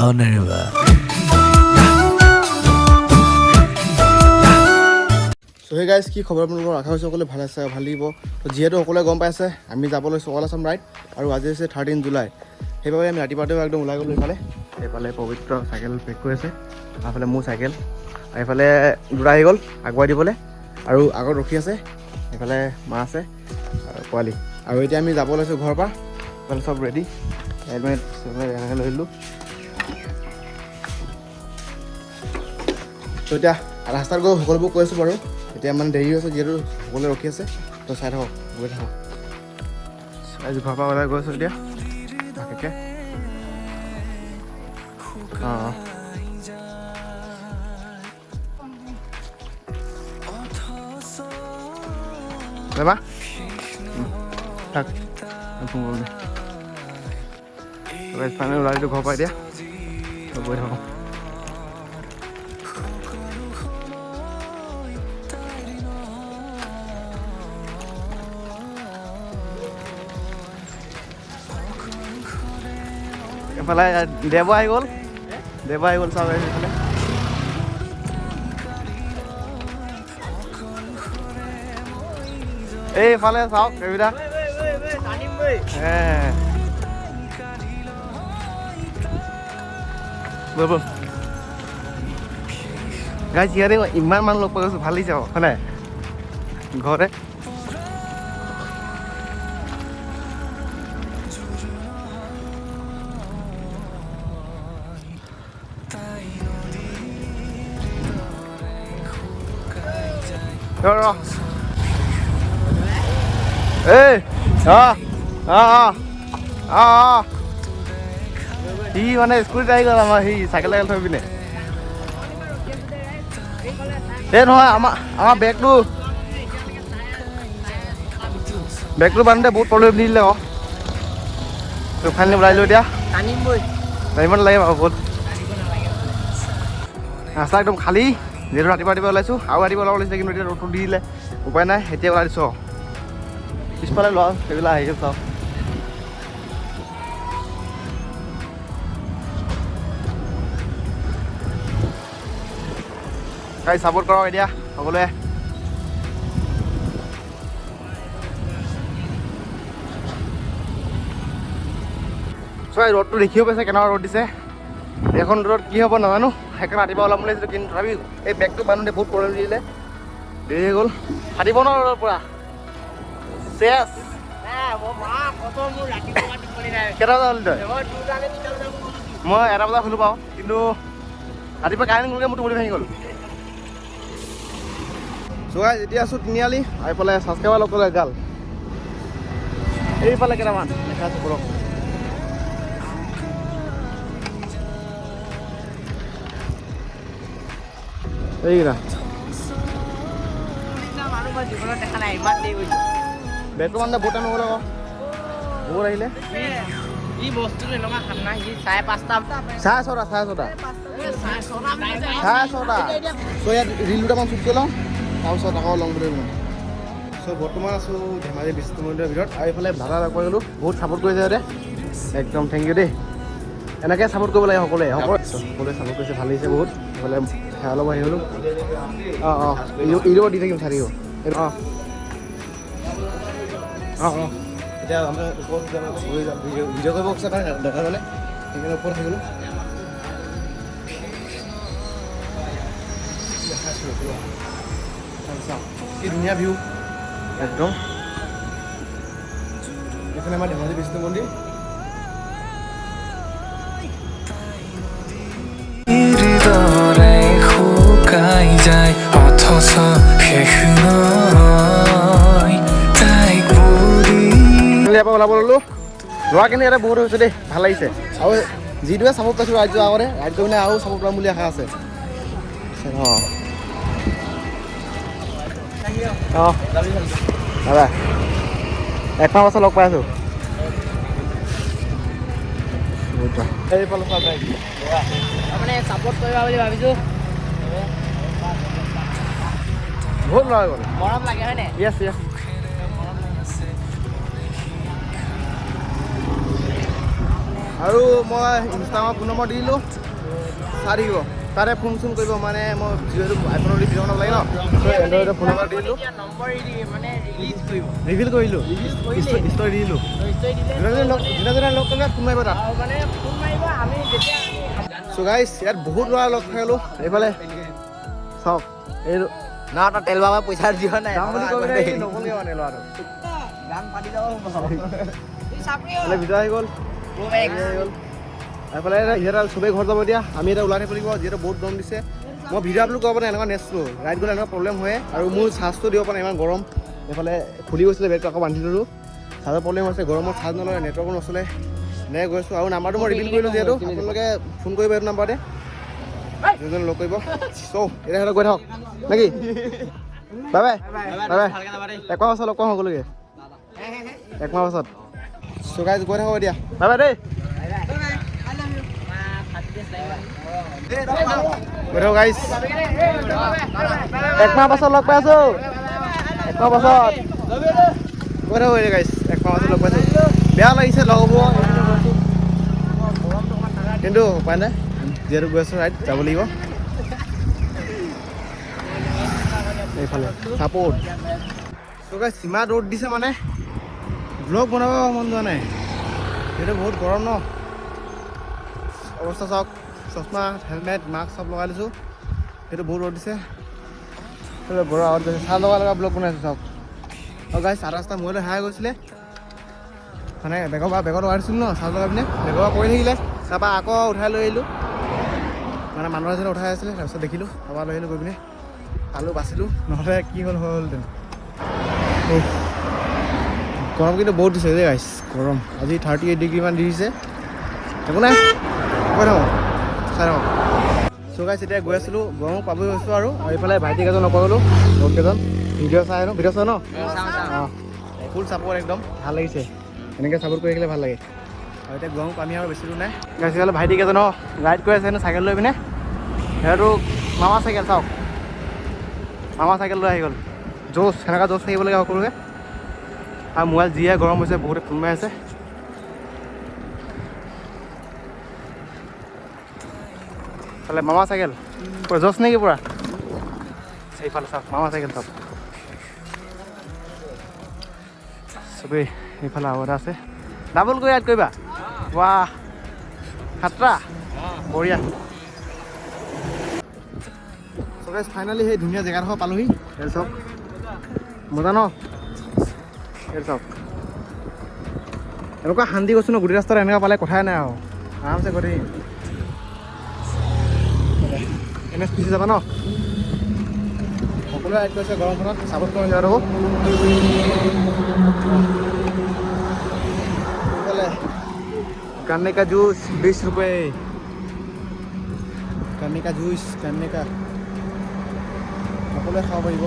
Anirban. So hey guys, কি খবৰ আপোনালোকৰ? আশা কৰিছোঁ সকলোৱে ভাল আছে আৰু ভাল লাগিব। তো যিহেতু সকলোৱে গম পাইছে, আমি যাব লৈছোঁ অল আছাম ৰাইড আৰু আজি হৈছে 13 জুলাই। সেইবাবে আমি ৰাতিপুৱাতেও একদম ওলাই গ'লোঁ। এইফালে এইফালে পবিত্ৰ চাইকেল পেক কৰি আছে, এইফালে মোৰ চাইকেল, আৰু এইফালে দুটা আহি গ'ল আগুৱাই দিবলৈ আৰু আগত ৰখি আছে। এইফালে মা আছে আৰু পোৱালি। আৰু এতিয়া আমি যাব লৈছোঁ ঘৰৰ পৰা। এইফালে চব ৰেডি, হেলমেট চেলমেট এনেকৈ লৈ আহিলোঁ। তো এতিয়া ৰাস্তাত গৈ সকলোবোৰ কৈ আছোঁ বাৰু। এতিয়া মানে দেৰি হৈছে, যিহেতু সকলোৱে ৰখি আছে। তো চাই থাকক, গৈ থাকক। আজি ঘৰৰ পৰা ওলাই গৈছোঁ এতিয়া বিশেষকৈ। অঁ, যাবা থাক, ফোন কৰোঁ দে। ফাইনেল ওলাই দিলোঁ ঘৰৰ পৰা এতিয়া। তো গৈ থাকোঁ। এইফালে দেৱ আহি গ'ল, দেৱ আহি গ'ল। চাওক এইফালে। এইফালে চাওক এইবিলাক। হে ব'ল ব'ল গাইজ, ইয়াতে মই ইমান মানুহ লগ পাই গৈছোঁ, ভাল লাগিছে আকৌ, হয় নাই? ঘৰতে ৰ ৰ, এই অ অ অ অ অ সি মানে স্কুটিত আহি গ'ল, আমাৰ সি চাইকেল চাইকেল থৈ পিনে। এই নহয়, আমাৰ বেগটো বান্ধোতে বহুত প্ৰব্লেম দিলে আকৌ। তো ফাইনেলি ওলাই দিলোঁ এতিয়া। টানিব নালাগে বাৰু, বহুত ৰাস্তা একদম খালী, যিহেতু ৰাতিপুৱা ৰাতিপুৱা ওলাইছোঁ। আৰু ৰাতিপুৱা ওলাব লাগিছিলে, কিন্তু এতিয়া ৰ'দটো দি দিলে, উপায় নাই, এতিয়া ওলাই দিছোঁ আৰু। পিছফালে ল'ৰা সেইবিলাক আহি চাওক। গাড়ী ছাপোৰ্ট কৰক এতিয়া সকলোৱে। চ' এই ৰ'দটো দেখিও পাইছে কেনেকুৱা ৰ'দ দিছে। এইখন ৰ'দত কি হ'ব নাজানো, সেইকাৰণে ৰাতিপুৱা ওলাম বুলি ভাবিছিলোঁ, কিন্তু তথাপি এই বেগটো বান্ধোতে বহুত প্ৰব্লেম দিলে, দেৰি হৈ গ'ল। ফাটিব ন ৰ'দৰ পৰা চেচ। কেইটা বজাত হ'লি তই? মই 1টা বজাত শুলো বাৰু, কিন্তু ৰাতিপুৱা কাৰেণ্ট গ'লগৈ, মোৰ টোপনি ভাঙি গ'ল। চ' গাইজ, এতিয়া আছোঁ তিনিআলি। এইফালে ছাবস্ক্ৰাইবাৰ লগ পালে এগাল, এইফালে কেইটামান দেখা আছোঁ। ব'লক। এইকেইটা বেগটো মানে বহুত টাইম গ'ল আকৌ, বহুত আহিলে। ই বস্তুটো এনেকুৱা খানা, সি 5:30, 6:30, 6:30, 6:30। চ' ইয়াত ৰিল দুটামান শ্বুট কৰি লওঁ, তাৰপিছত আকৌ লং বুলি বনাম। চ' বৰ্তমান আছোঁ ধেমাজি বিষ্ণু মন্দিৰৰ ভিতৰত আৰু এইফালে দাদা লগ পাই গ'লোঁ, বহুত ছাপোৰ্ট কৰিছে সিহঁতে, একদম thank U দেই। এনেকৈ ছাপোৰ্ট কৰিব লাগে সকলোৱে, সকলোৱে ছাপোৰ্ট কৰিছে, ভাল লাগিছে বহুত। এইফালে সেৱা ল'ব আহি গ'লোঁ। অঁ অঁ ইউটিউবত দি থাকিম, চাই থাকিব। অঁ অঁ অঁ এতিয়া আমি ওপৰত যাম, ভিডিঅ' কৰিব কৈছে দেখা গ'লে, সেইকাৰণে ওপৰত আহি গ'লোঁ। চাওঁ কি ধুনীয়া ভিউ একদম। এইফালে আমাৰ ধেমাজি বিষ্ণু মন্দিৰ। দৰে শুকাই যায়, অথচ শেষ নহয় তাইক বুলি। ইয়াৰ পৰা ওলাব ল'লোঁ। ল'ৰা কিন্তু ইয়াতে বহুত হৈছে দেই, ভাল লাগিছে। আৰু যিটোৱে চাপৰ্ট পাইছোঁ ৰাইড যোৱাৰ আগতে, ৰাইড কৰি পিনে আৰু চাপৰ্ট পাম বুলি আশা আছে। অঁ অঁ দাদা, একমাহ পাছত লগ পাই আছোঁ। এইফালে চাওক গাইজ। মানে ছাপোৰ্ট কৰিবা বুলি ভাবিছোঁ। বহুত ল'ৰা গ'ল। মৰম লাগে হয় নাই? য়েছ য়েছ। আৰু মই ইনষ্টাগ্ৰামত ফোন নম্বৰ দি দিলোঁ, চাই থাকিব, তাতে ফোন চোন কৰিব। মানে মই যিহেতু আইফোনৰ দি ভিডিঅ' বনাব লাগে ন, এণ্ড্ৰইডৰ ফোন নম্বৰ দি দিলোঁ, ৰিভিল কৰিলোঁ, ষ্টৰি দি দিলোঁ। যোনে যোনে লগ কৰিলে ফোন মাৰিব তাত। চ' গাইছ, ইয়াত বহুত ল'ৰা লগ খালোঁ। এইফালে চাওক, এই না, তই তেল বাবা পইচা দিয়া নাই। যাম বুলি কৈ পিনে নগ'লগৈ মানে ল'ৰাটো। গান পাতি যাব। এইফালে ভিতৰত আহি গ'ল, আহি গ'ল। এইফালে ইহঁত চবেই ঘৰত যাব। এতিয়া আমি এতিয়া ওলাই থাকিব লাগিব, যিহেতু বহুত গৰম দিছে। মই ভিডিঅ' আপলোড কৰিব পৰা নাই, এনেকুৱা নেচলো ৰাইড গ'লে এনেকুৱা প্ৰব্লেম হয়। আৰু মোৰ চাৰ্জটো দিব পৰা নাই, ইমান গৰম। এইফালে খুলি গৈছিলে বেগটো, আকৌ বান্ধি ল'লোঁ। চাৰ্জৰ প্ৰব্লেম হৈছে, গৰমত চাৰ্জ নলয়, নেটৱৰ্কো নচলে। এনেকৈ গৈছোঁ। আৰু নাম্বাৰটো মই ৰিভিল কৰিলোঁ, যিহেতু আপোনালোকে ফোন কৰিব এইটো নাম্বাৰতে, যোনজন লগ কৰিব। চ' এতিয়া সিহঁতক গৈ থাকক নেকি? Bye bye, bye bye. একমাহ পাছত লগ পাম সকলোকে, একমাহ পাছত। চ' গাইজ, গৈ থাকক এতিয়া, বাই বাই দেই। গৈ থাকক গাইজ, একমাহ পাছত লগ পাই আছোঁ, একমাহ পাছত। গৈ থাকো এতিয়া গাইজ, একমাহ পাছত লগ পাইছোঁ। বেয়া লাগিছে লগ হ'ব, কিন্তু উপায় নাই, যিহেতু গৈ আছোঁ ৰাইড, যাব লাগিব। এইফালে চাপৰ্ট। চ' গাইজ, ইমান ৰ'দ দিছে, মানে ব্লগ বনাব মন যোৱা নাই, যিহেতু বহুত গৰম ন। অৱস্থা চাওক, চশমা, হেলমেট, মাস্ক চব লগাই লৈছোঁ, সেইটো বহুত ৰ'দ দিছে। গৰৰ আগত গৈছে, চাহ লগা লগা ব্লগ বনাইছোঁ, চাওক। আৰু গাইজ, আধা ৰাস্তা মোবাইল হেৰাই গৈছিলে, মানে বেগৰ পৰা, বেগত লগাই দিছিলোঁ ন চাৰ্জ লগাই পিনে, বেগৰ পৰা পৰি থাকিলে। তাৰপৰা আকৌ উঠাই লৈ আহিলোঁ, মানে মানুহ এজনে উঠাই আছিলে, তাৰপিছত দেখিলোঁ, তাৰপৰা লৈ আহিলোঁ গৈ পিনে, পালোঁ, বাচিলোঁ, নহ'লে কি হ'ল হ'লহেঁতেন। গৰম কিন্তু বহুত দিছে দেই গাইজ, গৰম আজি 38 ডিগ্ৰীমান দি দিছে। একো নাই, গৈ থাকোঁ, চাই থাকক। চ' গাইজ, এতিয়া গৈ আছিলোঁ, গৰম পাবই হৈছোঁ। আৰু এইফালে ভাইটি কেইজন লগ পাই গ'লোঁ, বহুতকেইজন ভিডিঅ' চাই ন, ভিডিঅ' চাই ন, অঁ, ফুল চাপৰ্ট একদম, ভাল লাগিছে। এনেকৈ চাপৰ্ট কৰি থাকিলে ভাল লাগে। আৰু এতিয়া গৰম পামি আৰু বেছি দূৰ নাই। গাইজ, এইফালে ভাইটি কেইজন ৰাইড কৰি আছে চাইকেল লৈ পিনে, সেইটো মামা চাইকেল চাওক, মামা চাইকেল লৈ আহি গ'ল। জ'চ, সেনেকুৱা জ'চ থাকিব লাগে সকলোকে। আৰু মোবাইল যিহে গৰম হৈছে, বহুতে ফোন মাৰি আছে। এইফালে মামা চাইকেল পূৰা জ'চ নেকি পূৰা? এইফালে চাওক, মামা চাইকেল চাওক চবেই। এইফালে আৰু এটা আছে, ডাবল কৰি ৰাইড কৰিবা, ৱাহ, সাতটা, বঢ়িয়া। চবে ফাইনেলি সেই ধুনীয়া জেগাডোখৰ পালোহি। এই চাওক, মজা ন? এই চাওক, এনেকুৱা শান্তি গৈছোঁ ন, গোটেই ৰাস্তাত এনেকুৱা পালে কথাই নাই আৰু, আৰামছে গৈ থাকিম। এন এছ পি চি যাবা ন? সকলোৱে ৰাইড কৰিছে গৰমখনত, চাপৰ্ট কৰি যাব। गन्ने का जूस 20 रुपये, गन्ने का जूस, गन्ने का সকলোৱে খাব পাৰিব।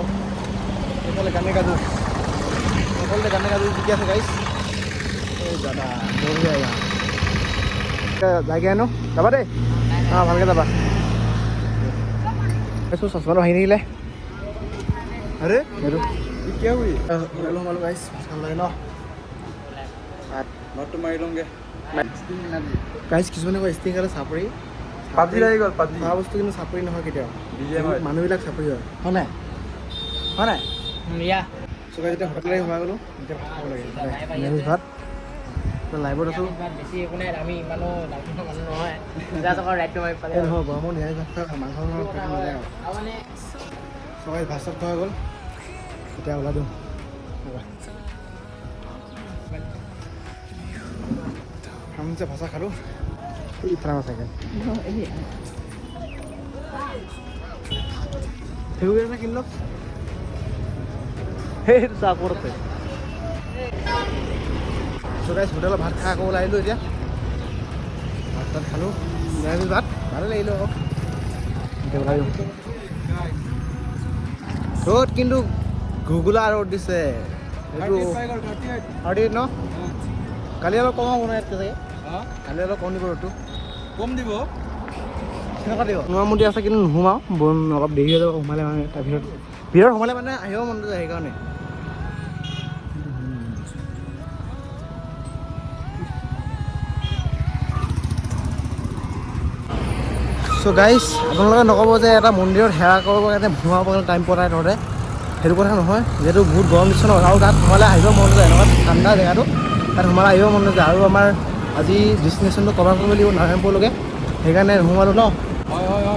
এইফালে গন্নে का জুচ, সকলোতে গন্নে का জুচ বিকি আছে গাইজ। এই দাদা, বঢ়িয়া, যায়গৈ ন? যাবা দেই, অঁ, ভালকৈ যাবা। চশমাটো ভাঙি থাকিলে। আৰে সেইটো সোমালোঁ গাইজ, ভাত খাব লাগে ন, ভাতটো মাৰি লওঁগৈ গাইজ। কিছুমানে কয় ষ্টিং খালে চাপৰি, পাবজি আহি গ'ল, পাবজি। খোৱা বস্তু কিন্তু চাপৰি নহয় কেতিয়াও, মানুহবিলাক চাপৰি হয়, হয় নাই? হয় নাই? চ' গাইজ, এতিয়া হোটেলতে সোমাই গ'লোঁ, এতিয়া ভাত খাব লাগে, নিৰামিষ ভাত। লাইভত আছোঁ। বেছি একো নাই, আমি ইমানো ডাঙৰ মানুহ নহয়, জাষ্ট অকণ ৰাইডটো মাৰি পালে। নহয়, গৰমত নিৰামিষ ভাত খাই মাংস পেট নাযায় আৰু। চ' গাইজ, ভাত চাত খোৱা হৈ গ'ল, এতিয়া ওলাই দিওঁ। আমি যে ভাত খালোঁ, ইফালে আমাৰ চাইকেল সেইবোৰ কিনি লওক, সেইটো চাহ ক'ত আছে। চ' গাইজ, হোটেলত ভাত খাই আকৌ ওলাই আহিলোঁ। এতিয়া ভাত চাত খালোঁ, নিৰামিষ ভাত, ভালে লাগিলোঁ আকৌ। এতিয়া ওলাই দিওঁ। ৰ'দ কিন্তু ঘুগুলা ৰ'দ দিছে, সেইটো 38 ন? কালি অলপ কম হ'ব ন ইয়াতকৈ চাগে? কালি অলপ কম দিব ৰ'দটো, কম দিব, কেনেকুৱা দিব। মন্দিৰ আছে কিন্তু নোসোমাওঁ, অলপ দেৰি হৈ যাব সোমালে, মানে তাৰ ভিতৰত ভিতৰত সোমালে মানে আহিব মন নাযায় সেইকাৰণে। চ' গাইজ, আপোনালোকে নক'ব যে এটা মন্দিৰত সেৱা কৰিবৰ কাৰণে সোমাবৰ কাৰণে টাইম পোৱা নাই তহঁতে, সেইটো কথা নহয়। যিহেতু বহুত গৰম দিছে ন, আৰু তাত সোমালে আহিব মন নাযায়, এনেকুৱা ঠাণ্ডা জেগাটো তাত সোমালে আহিব মন নাযায়। আৰু আমাৰ আজি ডেষ্টিনেশ্যনটো কভাৰ কৰিব লাগিব নাৰায়ণপুৰলৈকে, সেইকাৰণে নোসোমালোঁ ন।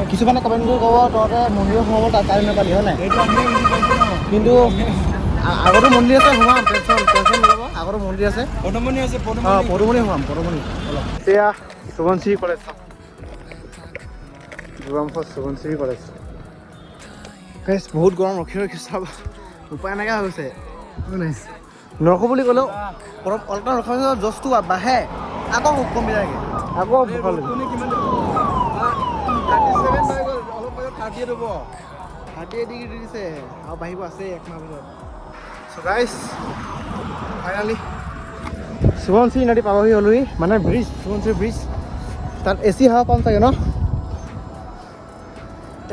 কিছুমানে কমেণ্ট কৰি ক'ব তহঁতে মন্দিৰত সোমাব তাত টাইম নাপালি, হয় নাই? কিন্তু আগতো মন্দিৰ আছে, সোমাম, টেনশ্যন টেনশ্যন নল'ব, আগতো মন্দিৰ আছে। পদুমণি আছে। অঁ, পদুমণি সোমাম, পদুমণি অলপ। এতিয়া সোৱণশিৰি কলেজ, গোগামুখত সোৱণশিৰি কলেজ। গাইজ, বহুত গৰম, ৰখি ৰখি চাব উপায় নাইকিয়া হৈ গৈছে। নাই নৰখো বুলি ক'লেও অলপ অলপ ৰখাৰ পিছত জজটো বাঢ়ে, আকৌ কমি যায়গৈ, আকৌ ভোকা লাগে। 38 হ'ব। 38 ডিগ্ৰী দিছে আৰু বাঢ়িব আছে এক মাহ পিছত। চ' গাইজ, ফাইনেলি সোৱণশিৰি নদী পাবহি হ'লোহি, মানে ব্ৰিজ, সোৱণশিৰি ব্ৰিজ। তাত এ চি হাৱা পাম চাগে ন?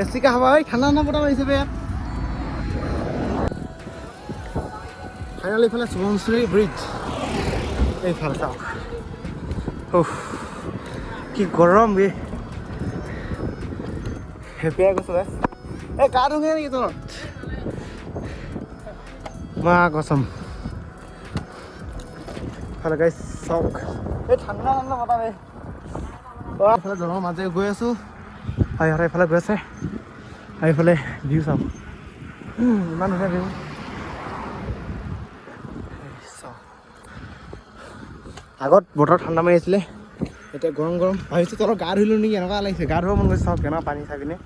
এ চি কা হাৱা, এই ঠাণ্ডা ঠাণ্ডা বতাহ মাৰিছে বে ইয়াত। ফাইনেলি এইফালে সোৱণশিৰি ব্ৰিজ, এইফালে চাওক। উফ, কি গৰম বে, হেপিয়াই গৈছোঁ বে। এই গা ধুঙে নেকি তলত? মা কচম। ফালে গাইজ চাওক, এই ঠাণ্ডা ঠাণ্ডা বতাহ বে। এইফালে দলঙৰ মাজেৰে গৈ আছোঁ আৰু ইহঁতে এইফালে গৈ আছে, আৰু এইফালে ভিউ চাওক, ইমান ধুনীয়া ভিউ। চাওক, আগত বতৰ ঠাণ্ডা মাৰি আছিলে, এতিয়া গৰম গৰম। ভাবিছোঁ তলত গা ধুইলোঁ নেকি, এনেকুৱা লাগিছে, গা ধুব মন গৈছে। চাওক কেনেকুৱা পানী চাই পিনে,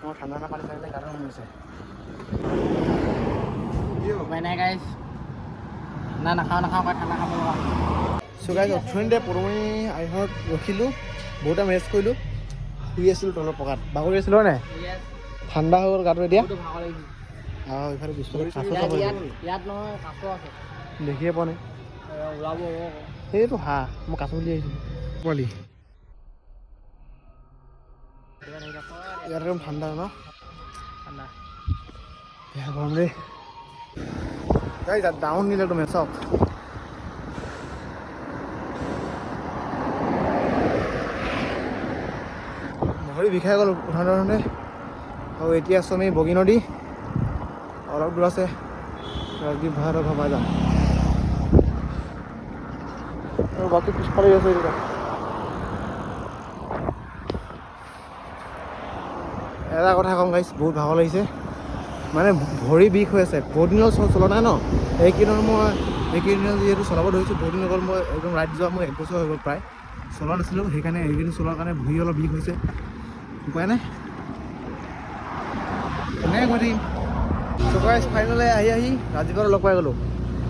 মোৰ ঠাণ্ডা ঠাণ্ডা পানী চাই পিনে গা ধুব মন গৈছে। উপায় নাই গাইজ, না নাখাওঁ নাখাওঁ কৈ ঠাণ্ডা খাব লগা। চ' গাইজ, অথনিতে পদুমণি আইহঁত ৰখিলোঁ, বহুত টাইম ৰেষ্ট কৰিলোঁ, শুই আছিলোঁ তলৰ পকাত, বাগৰি আছিলোঁ, হয় নাই? ঠাণ্ডা হৈ গ'ল গাটো এতিয়া। বহুতো ভাগৰ লাগিছে। আৰু ইফালে পিছফালে কাছ চাব ইয়াত লাগিব। ইয়াত নহয়, কাছ আছে। দেখিয়ে পোৱা নাই। ওলাব আকৌ। সেইটো হাঁহ, মই কাছ বুলি আহিছিলোঁ পোৱালি। ইয়াত একদম ঠাণ্ডা ন? ঠাণ্ডা। বেয়া গৰম দেই। গাইজ, ডাউন নিলে একদম, চাওক। ভৰি বিষাই গ'ল উঠাওঁতে উঠাওঁতে। আৰু এতিয়া আছোঁ আমি বগী নদী, অলপ দূৰ আছে, ৰাজদ্বীপ ভাড়াৰ ঘৰ পাই যাম। আৰু বাকী পিছফালে আছে এইকেইটা। এটা কথা ক'ম গাইজ, বহুত ভাগৰ লাগিছে, মানে ভৰি বিষ হৈ আছে। বহুত দিন হ'ল চলা নাই ন, এইকেইদিনত মই এইকেইদিনত যিহেতু চলাব ধৰিছোঁ, বহুত দিন হৈ গ'ল মই একদম ৰাইড যোৱা, মোৰ এক বছৰ হৈ গ'ল প্ৰায় চলা নাছিলোঁ, সেইকাৰণে এইকেইদিন চলোৱাৰ কাৰণে ভৰি অলপ বিষ হৈছে। উপায় নাই, এনেকৈ গৈ থাকিম। চ' গাইজ, ফাইনেলি আহি আহি ৰাজীৱক লগ পাই গ'লোঁ।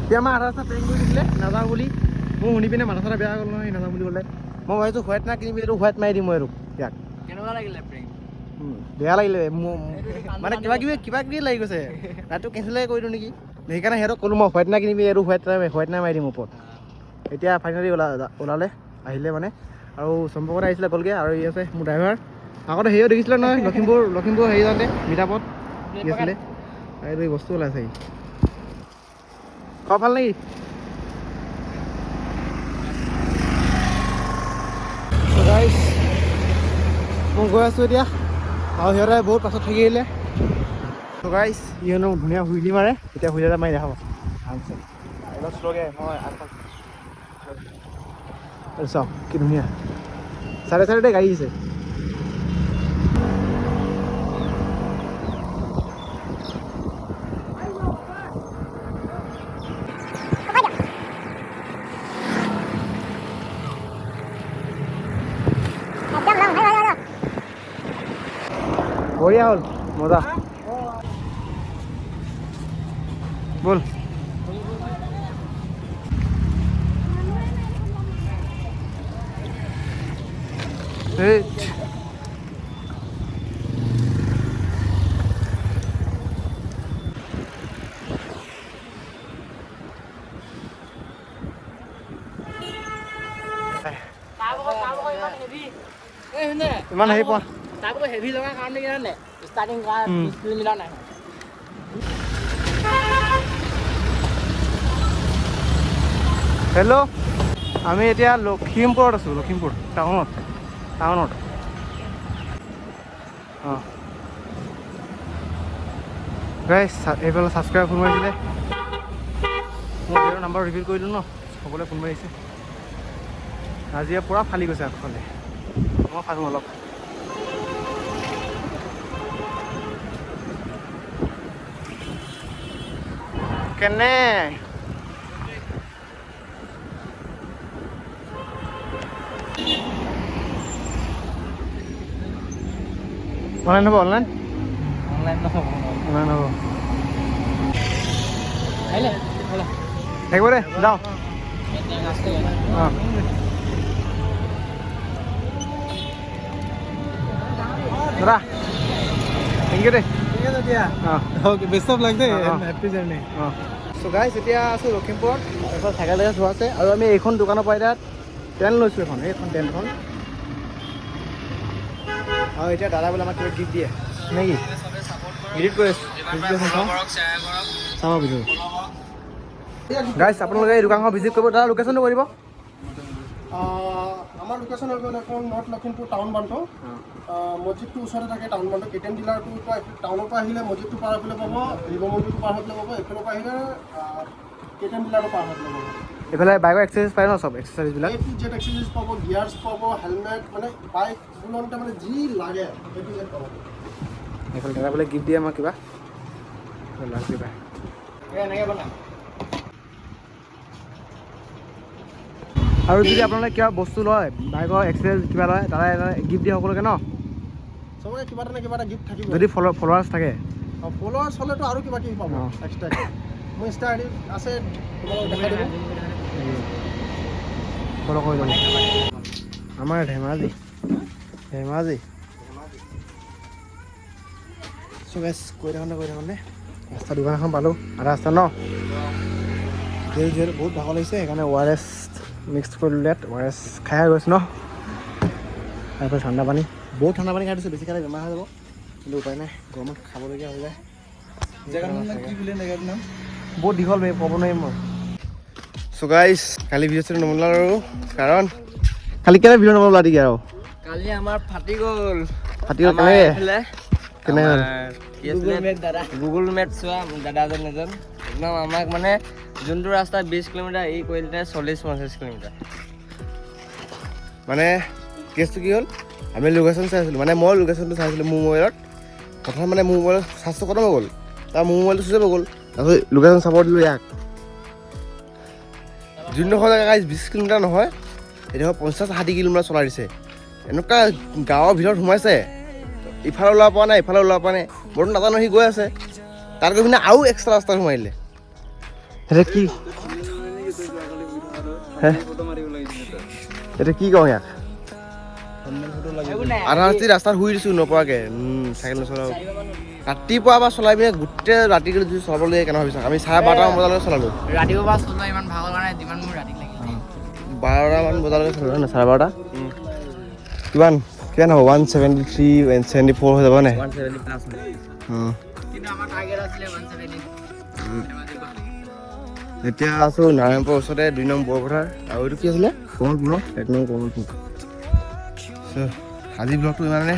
সি আমাৰ আধা ৰাস্তা প্লেন কৰি দিছিলে নাযাওঁ বুলি, মোৰ শুনি পিনে মাথা চাথা বেয়া হৈ গ'ল নহয়, নাযাওঁ বুলি ক'লে। মই ভাবিছোঁ হোৱাইট না কিনিবি, এইটো হোৱাইট মাৰি দিম মই এইটো ইয়াক। কেনেকুৱা লাগিলে প্ৰেংক? বেয়া লাগিলে মোৰ, মানে কিবা কিবি কিবা কিবি লাগি গৈছে, ৰাতিটো কেঞ্চেলে কৰি দিওঁ নেকি, সেইকাৰণে সিহঁতক ক'লোঁ মই হোৱাইট না কিনিবি, এইটো হোৱাইট না মাৰি দিম ওপৰত। এতিয়া ফাইনেলি ওলালে, আহিলে মানে, আৰু চম্পকতে আহিছিলে গ'লগৈ। আৰু ই আছে মোৰ ড্ৰাইভাৰ, আগতে হেৰিও দেখিছিলে নহয়, লখিমপুৰ লখিমপুৰ হেৰি যাওঁতে মিটাপত কি আছিলে, এইটো এই বস্তু ওলাইছে। সি খোৱা ভাল নেকি? গাইজ, মই গৈ আছোঁ এতিয়া, আৰু সিহঁতে বহুত পাছত থাকি আহিলে। ত' গাইজ, ইহঁতে ধুনীয়া হুইলি মাৰে, এতিয়া হুইল এটা মাৰি দেখাব আৰামছে, অলপ শ্ল'কৈ। মই আগফালে চাওক কি ধুনীয়া, চাইডে চাইডে গাড়ী আহিছে। বঢ়িয়া হ'ল, মজা। ব'ল। এই ইমান হেৰি পোৱা তাৰপৰা হেভি লগা কাৰণে কি জানে, ষ্টাৰ্টিং কৰা 20 কিলোমিটাৰ নাই। হেল্ল', আমি এতিয়া লখিমপুৰত আছোঁ, লখিমপুৰ টাউনত। অঁ গাইছ, এইফালে ছাবস্ক্ৰাইব ফোন মাৰিছিলে। মই তেওঁৰ নাম্বাৰ ৰিভিল কৰিলোঁ ন, সকলোৱে ফোন মাৰিছে। নাজিৰা পূৰা ফালি গৈছে আগফালে। মই ফালোঁ অলপ। কেনে অনলাইন হ'ব? অনলাইন অনলাইন নহ'ব। অনলাইন হ'ব। থাকিব দে, যাওঁ। অঁ, দাদা, thank U দেই। ঠিক আছে দিয়া। অঁ। Okay, best of luck দেই। অঁ। Happy journey. অঁ, চ' গাইছ, এতিয়া আছোঁ লখিমপুৰত। এইফালে চাইকেল তাইকেল চোৱা আছে আৰু আমি এইখন দোকানৰ পৰা এতিয়া টেণ্ট লৈছোঁ, এখন এইখন টেণ্টখন। আৰু এতিয়া দাদা বোলে আমাক কিবা গিফ্ট দিয়ে নেকি? এডিট কৰি আছোঁ, চাব ভিডিঅ'। গাইছ, আপোনালোকে এই দোকানখন ভিজিট কৰিব। দাদা, লোকেশ্যনটো কৈ দিব। আমাৰ লোকেশ্যন হৈ গ'ল এখন নৰ্থ লখিমপুৰ টাউন বান্ধ, মছজিদটোৰ ওচৰতে থাকে টাউন বান্ধ। কে টি এম ডিলাৰটোৰ পৰা, টাউনৰ পৰা আহিলে মছজিদটো পাৰ হৈ পেলাই পাব, শিৱ মন্দিৰটো পাৰ হৈ পেলাই পাব। এইফালৰ পৰা আহিলে কে টি এম ডিলাৰটো পাৰ হৈ পেলাই পাব। এইফালে বাইকৰ এক্সাৰচাইজ পায় ন, চব এক্সাৰচাইজবিলাক? এ টু জেড এক্সেচৰিজ পাব, গিয়াৰ্ছ পাব, হেলমেট, মানে বাইক বুলনতে মানে যি লাগে এ টু জেড পাব। এইফালে দাদা বোলে গিফ্ট দিয়ে আমাক কিবা, লাষ্ট কিবা। এনেকৈ বনা। আৰু যদি আপোনালোকে কিবা বস্তু লয়, বাইকৰ এক্সাৰচাইজ কিবা লয়, দাদা গিফ্ট দিয়ে সকলোকে ন? চবকে কিবা এটা নে কিবা এটা গিফ্ট থাকিব। যদি ফলোৱাৰ্ছ থাকে। ফলোৱাৰ্ছ হ'লেতো আৰু কিবা কিবি পাব এক্সট্ৰা। মোৰ ইনষ্টা আই ডি আছে, তোমালোকক দেখাই দিব। ফ'ল' কৰি ল'ব। আমাৰ ধেমাজি, ধেমাজি। চ' গাইছ, গৈ থাকোঁতে গৈ থাকোঁতে ৰাস্তা দোকান এখন পালোঁ আধা ৰাস্তা ন। যিহেতু যিহেতু বহুত ভাগৰ লাগিছে, সেইকাৰণে অ' আৰ এছ মিক্স কৰি দিলোঁ ইয়াত। অ' আৰ এছ খাই গৈছোঁ ন। তাৰপিছত ঠাণ্ডা পানী, বহুত ঠাণ্ডা পানী খাই দিছোঁ। বেছি খালে বেমাৰ হৈ যাব, কিন্তু উপায় নাই, গৰমত খাবলগীয়া হৈ যায়। জেগাটোৰ নাম কি বুলি? জেগাটোৰ নাম? বহুত দীঘল বে, ক'ব নোৱাৰিম মই। চ' গাইছ, কালি ভিডিঅ' চিডিঅ' নবনালোঁ আৰু কাৰণ কালি কেনে ভিডিঅ' নবনালা দিগে আৰু? কালি আমাৰ ফাটি গ'ল। ফাটি গ'ল কেনেকৈ? কেনেকৈ হ'ল? গুগল মেপ দাদা, গুগল মেপ চোৱা দাদাজন এজন একদম আমাক মানে যোনটো ৰাস্তা 20 কিলোমিটাৰ, ই কৰিলে 40-35 কিলোমিটাৰ। মানে কেছটো কি হ'ল, আমি লোকেশ্যন চাই আছিলোঁ, মানে মই লোকেশ্যনটো চাইছিলোঁ মোৰ মোবাইলত। প্ৰথম মানে মোৰ মোবাইলত চাৰ্জটো খতম হৈ গ'ল, তাৰ মোৰ মোবাইলটো চুইচ অফ হৈ গ'ল। তাৰপিছত লোকেশ্যন চাব দিলোঁ ইয়াক। যোনডোখৰ জেগা গাইজ 20 কিলোমিটাৰ নহয়, সেইডোখৰ 50-60 কিলোমিটাৰ চলাই দিছে। এনেকুৱা গাঁৱৰ ভিতৰত সোমাইছে, ইফালে ওলাব পৰা নাই, ইফালে ওলাব পৰা নাই। মইতো নাজানো, সি গৈ আছে। তাত গৈ পিনে আৰু এক্সট্ৰা ৰাস্তাত সোমাই দিলে। এতিয়া কি হে, এতিয়া কি কওঁ ইয়াক? আধা ৰাতি ৰাস্তাত শুই দিছোঁ নপৰাকৈ, চাইকেল নচলাও। ৰাতিপুৱা পৰা চলাই পিনে গোটেই ৰাতি যদি চলাব লাগে কেনে ভাবিছা? আমি 12:30মান বজালৈকে চলালোঁ। ৰাতিপুৱা পৰা চলোৱা ইমান ভাগৰ লগা নাই, যিমান মোৰ ৰাতি লাগিলে। 12টামান বজালৈকে চলালোঁ ন, 12:30। কিমান কিমান হ'ব? 173, 174 হৈ যাব নাই? 170 প্লাছ। কিন্তু আমাৰ টাৰ্গেট আছিলে 170। এতিয়া আছোঁ নাৰায়ণপুৰৰ ওচৰতে 2 নং বৰপথাৰ। আৰু এইটো কি আছিলে? কমলপুৰ ন, 1 নং কমলপুৰ। চ' আজি ব্লগটো ইমানে।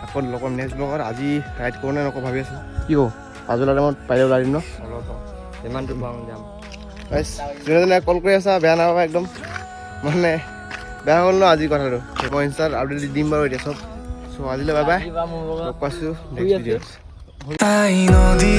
আকৌ লগ পাম নেক্সট ব্লগত। আজি ৰাইড কৰোঁ নে নকৰোঁ ভাবি আছোঁ। কি কওঁ, পাছবেলা টাইমত পাৰিলে ওলাই দিম ন? অলপ যিমানটো পাওঁ যাম। গাইছ, যোনে যোনে কল কৰি আছা, বেয়া নাপাবা একদম। মানে বেয়া হ'ল ন আজি কথাটো। মই ইনষ্টাত আপডেট দি দিম বাৰু এতিয়া চব। চ' আজিলৈ বাই বাই, লগ পাইছোঁ নেক্সট ভিডিঅ'ত। তাই নদী।